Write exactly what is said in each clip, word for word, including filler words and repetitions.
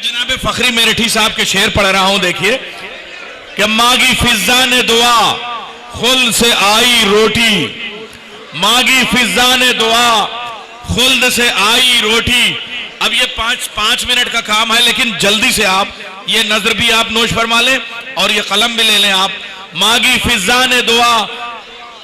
جناب فخری میرٹھی صاحب کے شعر پڑھ رہا ہوں، دیکھیے کہ مانگی فضہ نے دعا، خلد سے آئی روٹی۔ مانگی فضہ نے دعا، خلد سے آئی روٹی۔ اب یہ پانچ پانچ منٹ کا کام ہے، لیکن جلدی سے آپ یہ نظر بھی آپ نوش فرما لیں اور یہ قلم بھی لے لیں آپ۔ مانگی فضہ نے دعا،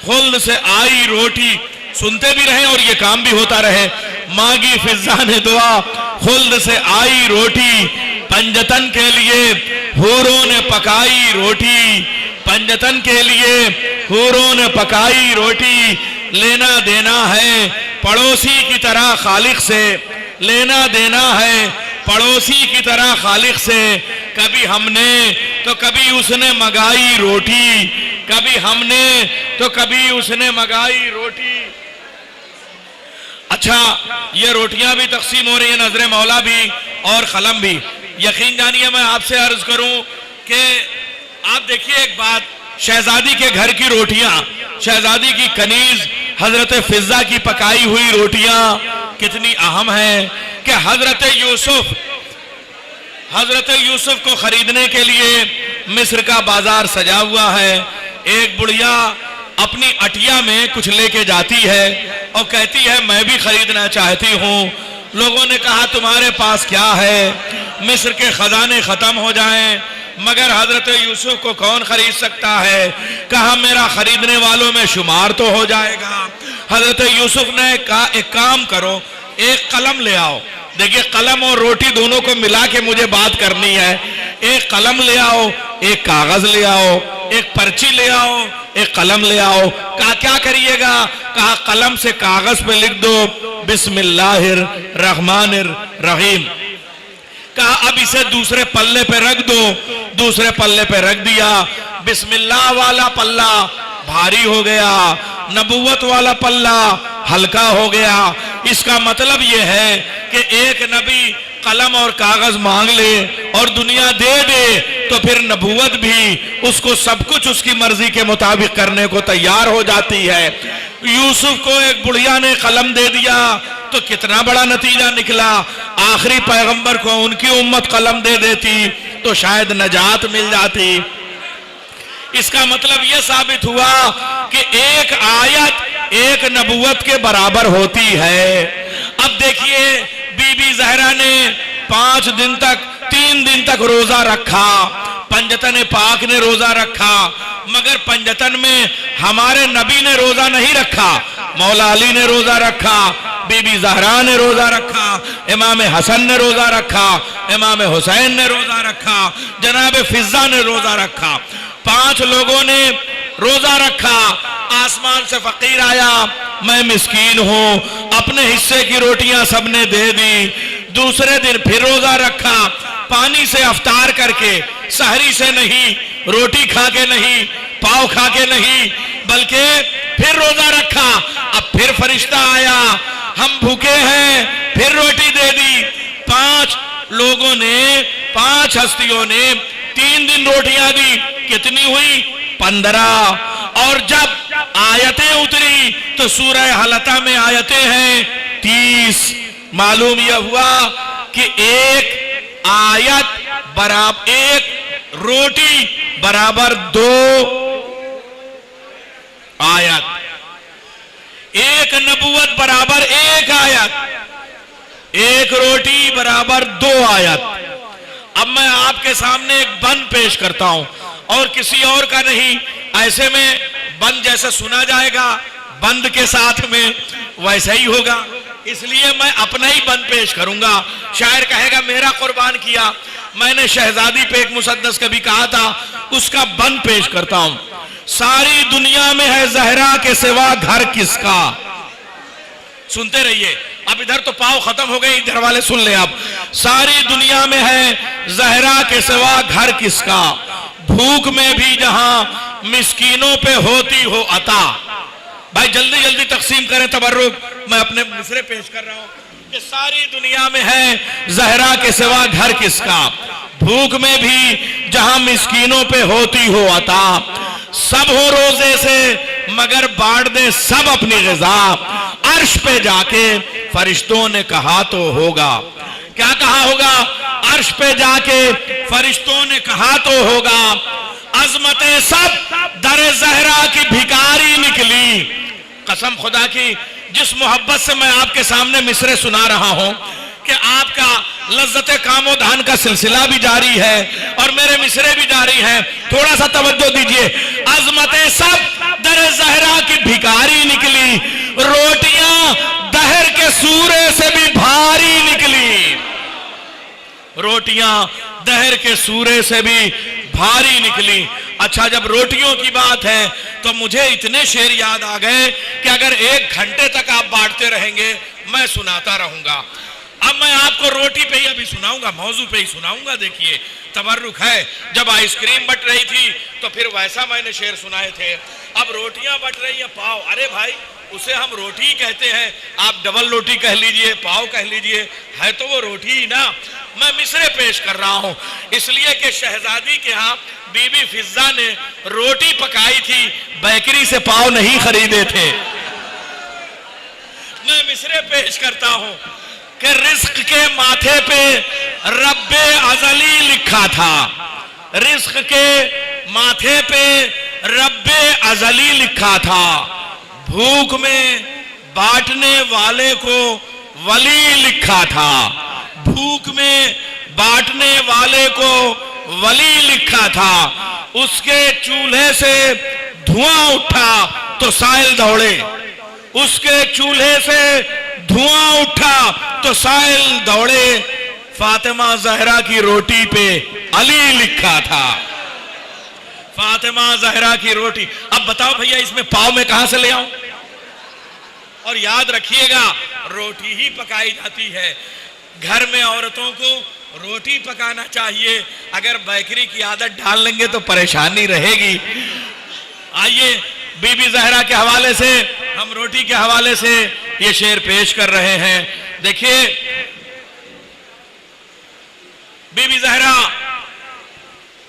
خلد سے آئی روٹی۔ سنتے بھی رہیں اور یہ کام بھی ہوتا رہے۔ مانگی فضہ نے دعا، خلد سے آئی روٹی۔ پنجتن کے لیے حوروں نے پکائی روٹی، پنجتن کے لیے حوروں نے پکائی روٹی۔ لینا دینا ہے پڑوسی کی طرح خالق سے، لینا دینا ہے پڑوسی کی طرح خالق سے۔ کبھی ہم نے تو کبھی اس نے منگائی روٹی، کبھی ہم نے تو کبھی اس نے منگائی روٹی۔ اچھا، یہ روٹیاں بھی تقسیم ہو رہی ہیں، نذر مولا بھی اور قلم بھی۔ یقین جانیے، میں آپ سے عرض کروں کہ آپ دیکھیے ایک بات، شہزادی کے گھر کی روٹیاں، شہزادی کی کنیز، حضرت فضہ کی پکائی ہوئی روٹیاں کتنی اہم ہیں کہ حضرت یوسف، حضرت یوسف کو خریدنے کے لیے مصر کا بازار سجا ہوا ہے۔ ایک بڑھیا اپنی اٹیا میں کچھ لے کے جاتی ہے اور کہتی ہے، میں بھی خریدنا چاہتی ہوں۔ لوگوں نے کہا، تمہارے پاس کیا ہے؟ مصر کے خزانے ختم ہو جائیں، مگر حضرت یوسف کو کون خرید سکتا ہے؟ کہا، میرا خریدنے والوں میں شمار تو ہو جائے گا۔ حضرت یوسف نے کہا، ایک کام کرو، ایک قلم لے آؤ۔ دیکھیے، قلم اور روٹی دونوں کو ملا کے مجھے بات کرنی ہے۔ ایک قلم لے آؤ، ایک کاغذ لے آؤ، ایک پرچی لے آؤ، ایک قلم لے آؤ۔ کہا، کیا کریے گا؟ کہا، قلم سے کاغذ پہ لکھ دو، بسم اللہ الرحمن الرحیم۔ کہا، اب اسے دوسرے پلے پہ رکھ دو۔ دوسرے پلے پہ رکھ دیا۔ بسم اللہ والا پلہ بھاری ہو گیا، نبوت والا پلہ ہلکا ہو گیا۔ اس کا مطلب یہ ہے کہ ایک نبی قلم اور کاغذ مانگ لے اور دنیا دے دے، تو پھر نبوت بھی اس کو سب کچھ اس کی مرضی کے مطابق کرنے کو تیار ہو جاتی ہے۔ یوسف کو ایک بڑھیا نے قلم دے دیا تو کتنا بڑا نتیجہ نکلا۔ آخری پیغمبر کو ان کی امت قلم دے دیتی تو شاید نجات مل جاتی۔ اس کا مطلب یہ ثابت ہوا کہ ایک آیت ایک نبوت کے برابر ہوتی ہے۔ اب دیکھیے، بی بی زہرا نے پانچ دن تک، تین دن تک روزہ رکھا، پنجتن پاک نے روزہ رکھا، مگر پنجتن میں ہمارے نبی نے روزہ نہیں رکھا۔ مولا علی نے روزہ رکھا، بی بی زہرا نے روزہ رکھا، امام حسن نے روزہ رکھا، امام حسین نے روزہ رکھا، جناب فضہ نے روزہ رکھا۔ پانچ لوگوں نے روزہ رکھا، آسمان سے فقیر آیا، میں مسکین ہوں، اپنے حصے کی روٹیاں سب نے دے دی۔ دوسرے دن پھر روزہ رکھا، پانی سے افطار کر کے، سحری سے نہیں، روٹی کھا کے نہیں، پاؤ کھا کے نہیں، بلکہ پھر روزہ رکھا۔ اب پھر فرشتہ آیا، ہم بھوکے ہیں، پھر روٹی دے دی۔ پانچ لوگوں نے، پانچ ہستیوں نے تین دن روٹیاں دی، کتنی ہوئی؟ پندرہ۔ اور جب آیتیں اتری تو سورہ حلطہ میں آیتیں ہیں تیس۔ معلوم یہ ہوا کہ ایک آیت برابر، ایک روٹی برابر دو آیت، ایک نبوت برابر ایک آیت، ایک روٹی برابر دو آیت۔ اب میں آپ کے سامنے ایک بند پیش کرتا ہوں اور کسی اور کا نہیں۔ ایسے میں بند جیسا سنا جائے گا، بند کے ساتھ میں ویسا ہی ہوگا، اس لیے میں اپنا ہی بند پیش کروں گا۔ شاعر کہے گا، میرا قربان کیا۔ میں نے شہزادی پہ ایک مسدس کبھی کہا تھا، اس کا بند پیش کرتا ہوں۔ ساری دنیا میں ہے زہرا کے سوا گھر کس کا؟ سنتے رہیے، اب ادھر تو پاؤ ختم ہو گئے، ادھر والے سن لیں آپ۔ ساری دنیا میں ہے زہرا کے سوا گھر کس کا؟ بھوک میں بھی جہاں مسکینوں پہ ہوتی ہو عطا۔ بھائی، جلدی جلدی تقسیم کریں، تبرک، میں اپنے مصرے پیش کر رہا ہوں کہ ساری دنیا میں ہے زہرا کے سوا گھر کس کا؟ بھوک میں بھی جہاں مسکینوں پہ ہوتی ہو عطا، سب ہو روزے سے مگر بانٹ دیں سب اپنی غذا۔ عرش پہ جا کے فرشتوں نے کہا تو ہوگا۔ کیا کہا ہوگا؟ عرش پہ جا کے فرشتوں نے کہا تو ہوگا، عظمت سب در زہرا کی بھکاری نکلی۔ قسم خدا کی، جس محبت سے میں آپ کے سامنے مصرعے سنا رہا ہوں کہ آپ کا لذت کام و دھان کا سلسلہ بھی جاری ہے اور میرے مصرعے بھی جاری ہیں۔ تھوڑا سا توجہ دیجئے۔ عظمت سب در زہرا کی بھکاری نکلی، روٹیاں دہر کے سورے سے بھی بھاری نکلی۔ روٹیاں دہر کے سورے سے بھی بھاری نکلی۔ اچھا، جب روٹیوں کی بات ہے تو مجھے اتنے شعر یاد آ گئے کہ اگر ایک گھنٹے تک آپ بانٹتے رہیں گے، میں سناتا رہوں گا۔ اب میں آپ کو روٹی پہ ہی ابھی سناؤں گا، موضوع پہ ہی سناؤں گا۔ دیکھیے، تبرک ہے، جب آئس کریم بٹ رہی تھی تو پھر ویسا میں نے شعر سنائے تھے۔ اب روٹیاں بٹ رہی ہیں، پاؤ، ارے بھائی، اسے ہم روٹی ہی کہتے ہیں، آپ ڈبل روٹی کہہ لیجئے، پاؤ کہہ لیجئے، ہے تو وہ روٹی ہی نا۔ میں مصرعے پیش کر رہا ہوں، اس لیے کہ شہزادی کے ہاں بی بی فضہ نے روٹی پکائی تھی، بیکری سے پاؤ نہیں خریدے تھے۔ میں مصرعے پیش کرتا ہوں کہ رزق کے ماتھے پہ رب ازلی لکھا تھا، رزق کے ماتھے پہ رب ازلی لکھا تھا، بھوک میں بانٹنے والے کو ولی لکھا تھا، بھوک میں بانٹنے والے کو ولی لکھا تھا۔ اس کے چولہے سے دھواں اٹھا تو سائل دوڑے، اس کے چولہے سے دھواں اٹھا تو سائل دوڑے۔ فاطمہ زہرا کی روٹی پہ علی لکھا تھا، فاطمہ زہرا کی روٹی۔ اب بتاؤ بھیا، اس میں پاؤ میں کہاں سے لے آؤں؟ اور یاد رکھیے گا، روٹی ہی پکائی جاتی ہے۔ گھر میں عورتوں کو روٹی پکانا چاہیے، اگر بیکری کی عادت ڈال لیں گے تو پریشانی رہے گی۔ آئیے، بی بی زہرا کے حوالے سے، ہم روٹی کے حوالے سے یہ شعر پیش کر رہے ہیں۔ دیکھیے، بی بی زہرا،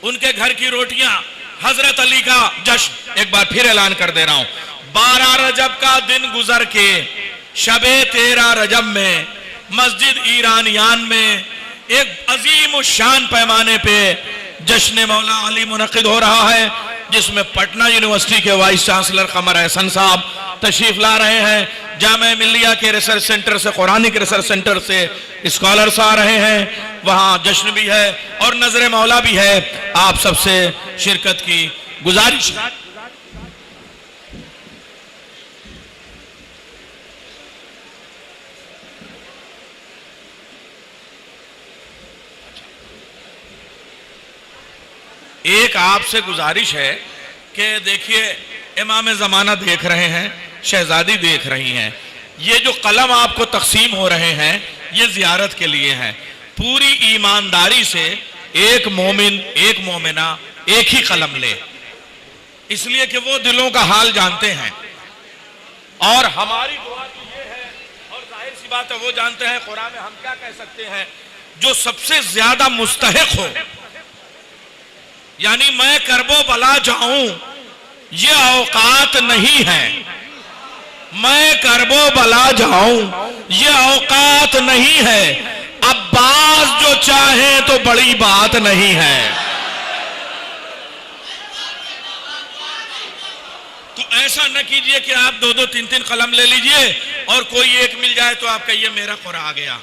ان کے گھر کی روٹیاں، حضرت علی کا جشن، ایک بار پھر اعلان کر دے رہا ہوں، بارہ رجب کا دن گزر کے شب تیرہ رجب میں مسجد ایرانیان میں ایک عظیم الشان پیمانے پہ جشن مولا علی منعقد ہو رہا ہے، جس میں پٹنہ یونیورسٹی کے وائس چانسلر قمر احسن صاحب تشریف لا رہے ہیں، جامعہ ملیہ کے ریسرچ سینٹر سے، قرآنک ریسرچ سینٹر سے اسکالرس آ رہے ہیں، وہاں جشن بھی ہے اور نذر مولا بھی ہے۔ آپ سب سے شرکت کی گزارش ہے۔ ایک آپ سے گزارش ہے کہ دیکھیے، امام زمانہ دیکھ رہے ہیں، شہزادی دیکھ رہی ہیں، یہ جو قلم آپ کو تقسیم ہو رہے ہیں، یہ زیارت کے لیے ہیں۔ پوری ایمانداری سے ایک مومن، ایک مومنہ ایک ہی قلم لے، اس لیے کہ وہ دلوں کا حال جانتے ہیں۔ اور ہماری دعا تو یہ ہے، اور ظاہر سی بات ہے، وہ جانتے ہیں قرآن میں ہم کیا کہہ سکتے ہیں، جو سب سے زیادہ مستحق ہو۔ یعنی میں کرب و بلا جاؤں، یہ اوقات نہیں ہے۔ میں کرب و بلا جاؤں، یہ اوقات نہیں ہے۔ عباس جو چاہیں تو بڑی بات نہیں ہے۔ تو ایسا نہ کیجئے کہ آپ دو دو تین تین قلم لے لیجئے اور کوئی ایک مل جائے تو آپ کہیے، میرا قرآن آ گیا۔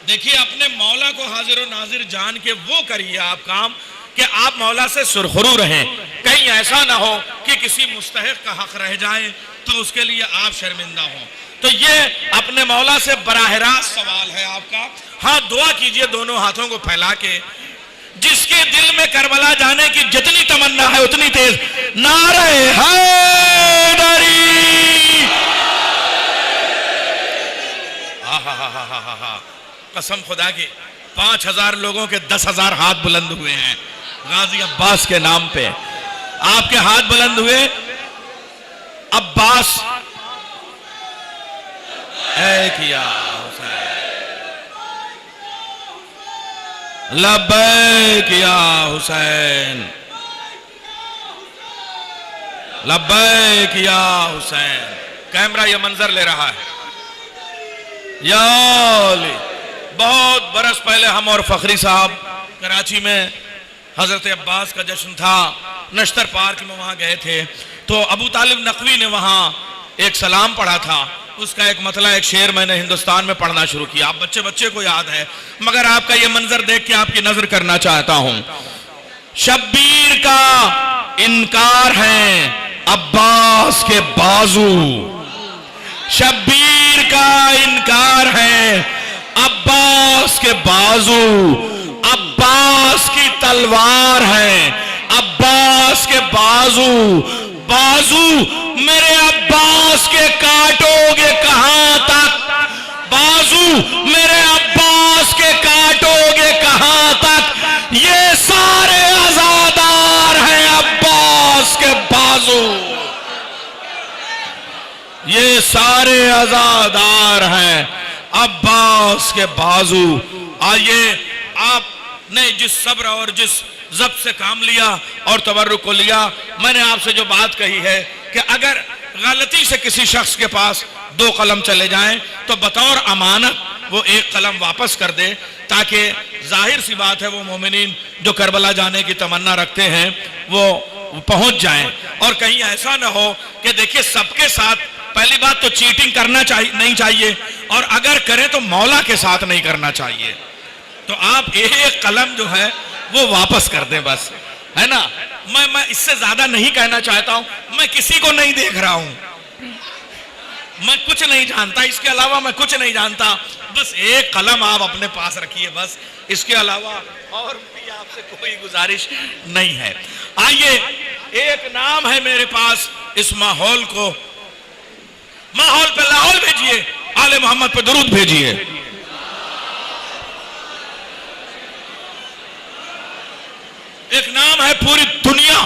دیکھیے، اپنے مولا کو حاضر و ناظر جان کے وہ کریے آپ کام کہ آپ مولا سے سرخرو رہیں۔ کہیں ایسا نہ ہو کہ کسی مستحق کا حق رہ جائے تو اس کے لیے آپ شرمندہ ہوں۔ تو یہ اپنے مولا سے براہ راست سوال ہے آپ کا۔ ہاں، دعا کیجئے دونوں ہاتھوں کو پھیلا کے۔ جس کے دل میں کربلا جانے کی جتنی تمنا ہے، اتنی تیز، نعرہ حیدری۔ آہا۔ قسم خدا کی، پانچ ہزار لوگوں کے دس ہزار ہاتھ بلند ہوئے ہیں غازی عباس کے نام پہ۔ آپ کے ہاتھ بلند ہوئے، عباس۔ اے کیا حسین، لبیک یا حسین، لبیک یا حسین۔ کیمرہ یہ منظر لے رہا ہے۔ یا علی، بہت برس پہلے ہم اور فخری صاحب کراچی میں حضرت عباس کا جشن تھا، نشتر پارک میں وہاں گئے تھے، تو ابو طالب نقوی نے وہاں ایک سلام پڑھا تھا، اس کا ایک مطلع، ایک شعر میں نے ہندوستان میں پڑھنا شروع کیا۔ آپ بچے بچے کو یاد ہے، مگر آپ کا یہ منظر دیکھ کے آپ کی نذر کرنا چاہتا ہوں۔ شبیر کا انکار ہے عباس کے بازو، شبیر کا انکار ہے عباس کے بازو، عباس کی تلوار ہے عباس کے بازو۔ بازو، میرے عباس کے کاٹو گے کہاں تک؟ بازو، میرے عباس کے کاٹو گے کہاں تک؟ یہ سارے عزادار ہیں عباس کے بازو، یہ سارے عزادار ہیں عباس کے بازو۔ آئیے، آپ نے جس صبر اور جس ضبط سے کام لیا اور تبرک کو لیا، میں نے آپ سے جو بات کہی ہے کہ اگر غلطی سے کسی شخص کے پاس دو قلم چلے جائیں تو بطور امانت وہ ایک قلم واپس کر دے، تاکہ ظاہر سی بات ہے، وہ مومنین جو کربلا جانے کی تمنا رکھتے ہیں، وہ پہنچ جائیں۔ اور کہیں ایسا نہ ہو کہ، دیکھیے، سب کے ساتھ، پہلی بات تو چیٹنگ کرنا چاہیے، نہیں چاہیے، اور اگر کریں تو مولا کے ساتھ نہیں کرنا چاہیے۔ تو آپ ایک قلم جو ہے، وہ واپس کر دیں بس، ہے نا؟ میں میں اس سے زیادہ نہیں کہنا چاہتا ہوں، میں کسی کو نہیں دیکھ رہا ہوں، میں کچھ نہیں جانتا، اس کے علاوہ میں کچھ نہیں جانتا۔ بس ایک قلم آپ اپنے پاس رکھیے، بس، اس کے علاوہ اور بھی آپ سے کوئی گزارش نہیں ہے۔ آئیے، ایک نام ہے میرے پاس، اس ماحول کو، ماحول پہ لاحول بھیجیے، آل محمد پہ درود بھیجیے۔ ایک نام ہے، پوری دنیا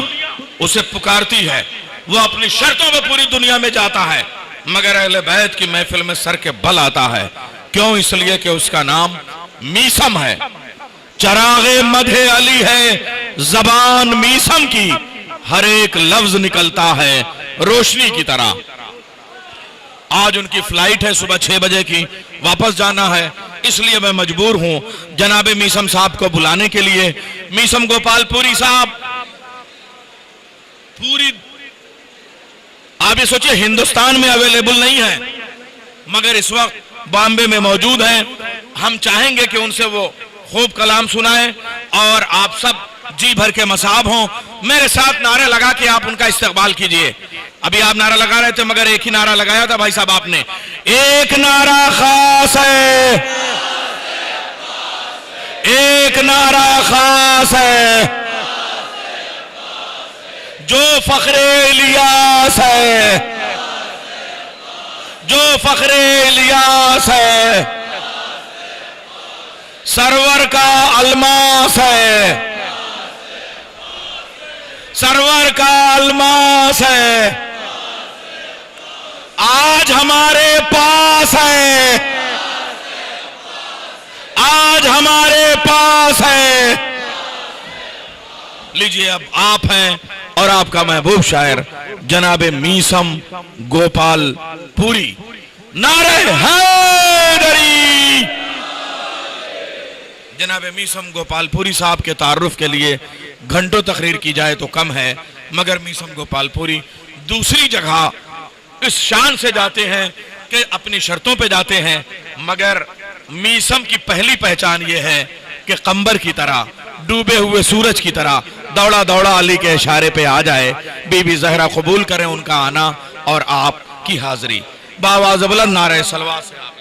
اسے پکارتی ہے، وہ اپنی شرطوں پہ پوری دنیا میں جاتا ہے، مگر اہل بیت کی محفل میں سر کے بل آتا ہے۔ کیوں؟ اس لیے کہ اس کا نام میسم ہے۔ چراغ مدح علی ہے زبان میسم کی، ہر ایک لفظ نکلتا ہے روشنی کی طرح۔ آج ان کی فلائٹ ہے صبح چھ بجے کی، واپس جانا ہے، اس لیے میں مجبور ہوں جناب میسم صاحب کو بلانے کے لیے۔ میسم گوپال پوری صاحب، پوری، آپ یہ سوچیے، ہندوستان میں اویلیبل نہیں ہے، مگر اس وقت بامبے میں موجود ہیں۔ ہم چاہیں گے کہ ان سے وہ خوب کلام سنائیں اور آپ سب جی بھر کے مصاب ہوں۔ میرے ساتھ نعرہ لگا کے آپ ان کا استقبال کیجیے۔ ابھی آپ نعرہ لگا رہے تھے، مگر ایک ہی نعرہ لگایا تھا بھائی صاحب آپ نے، ایک نعرہ خاص ہے، ایک نعرہ خاص ہے، جو فخر الیاس ہے، جو فخر الیاس ہے، سرور کا الماس ہے، سرور کا الماس ہے، آج ہمارے پاس ہے، آج ہمارے پاس ہے۔ لیجیے، اب آپ ہیں اور آپ کا محبوب شاعر جناب میسم گوپال پوری۔ نعرہ حیدری۔ جناب میسم گوپال پوری صاحب کے تعارف کے لیے گھنٹوں تقریر کی جائے تو کم ہے، مگر میسم گوپال پوری دوسری جگہ اس شان سے جاتے ہیں کہ اپنی شرطوں پہ جاتے ہیں، مگر میسم کی پہلی پہچان یہ ہے کہ قمبر کی طرح، ڈوبے ہوئے سورج کی طرح دوڑا دوڑا علی کے اشارے پہ آ جائے۔ بی بی زہرا قبول کریں ان کا آنا اور آپ کی حاضری۔ باواز بلند نعرہ صلوات سے آپ